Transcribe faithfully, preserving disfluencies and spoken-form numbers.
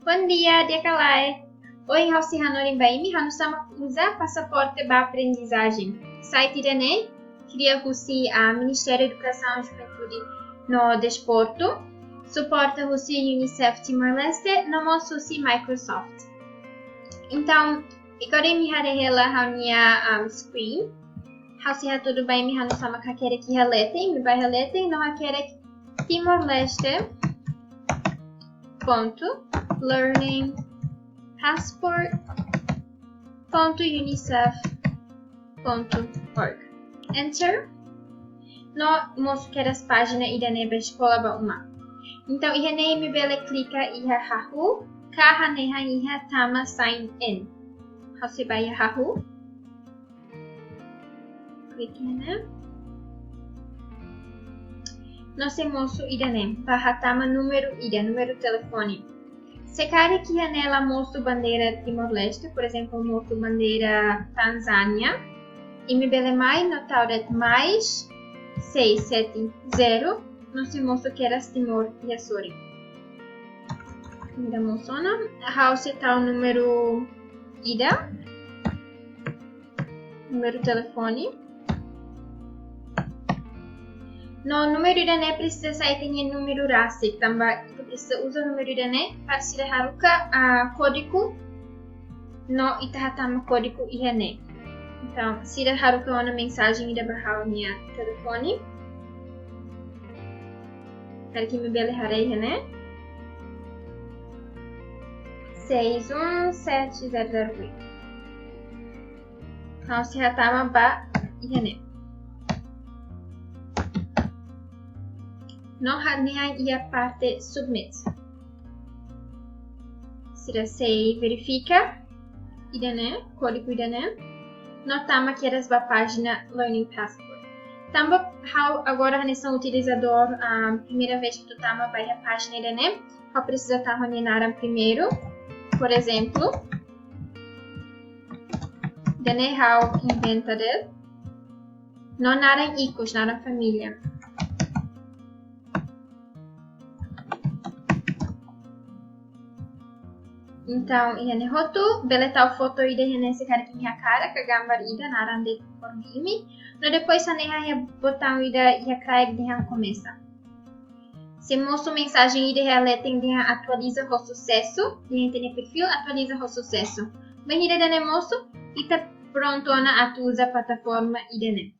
Bom dia, di'ak ka lae? Ohin ha'u sei hanorin ba imi oinsá mak uza Pasaporte ba Aprendizajen. Site ida-ne'e kria husi, ah, Ministériu Edukasaun, Juventude no Desportu, suporta husi UNICEF Timor-Leste no mós husi Microsoft. Entaun, agora imi haree hela ha'u-nia, um, screen. Ha'u sei hatudu ba imi oinsá mak hakerek iha leten, imi bá iha leten no hakerek Timor-Leste ponto learning passport ponto unicef ponto org. Enter. No mosu kedas pájina ida-ne'e ba eskola ba uma. Entaun, iha ne'e imi bele klika iha hahú, ka hanehan iha tama sign in. Ha'u sei bá iha hahú. Klik iha ne'e. No sei mosu ida-ne'e, bá hatama númeru ida, númeru telefone. Se karik iha ne'e la mosu bandeira Timor-Leste, por ezemplu, mosu bandeira Tanzánia, imi bele mai no tau de'it mais seis sete zero, no sei mosu kedas Timor iha sorin. Ida mosu ona, ha'u sei tau númeru ida, númeru telefone. No númeru ida-ne'e presiza sai ita-nia númeru rasik, tanba ita presiza uza númeru ida-ne'e para sira haruka, ah, kódigu, no ita hatama kódigu iha ne'e. Entaun, sira haruka ona mensajen ida ba ha'u-nia telefone. Karik imi bele haree iha ne'e. Seis um sete zero zero oito. Ha'u sei hatama ba iha ne'e. No hanehan iha parte submit. Sira sei verifika ida-ne'e, kódigu ida-ne'e. No tama kedas ba pájina Learning Passport. Tanba ha'u agora hanesan utilizadór, ah, primeira vez atu tama ba iha pájina ida-ne'e, ha'u presiza tau ha'u-nia naran primeiru. Por ezemplu, ida-ne'e ha'u inventa de'it. No naran ikus, naran família. Entaun, iha ne'e hotu, bele tau foto ida iha ne'e se karik imi hakarak, ka gambar ida, naran de'it forma imi. No depois hanehan iha botaun ida iha kraik dehan komesa. Sei mosu mensajen ida iha leten dehan atualiza ho susesu, dehan ita-nia perfil atualiza ho susesu. Bainhira ida-ne'e mosu, ita prontu ona atu uza plataforma ida-ne'e.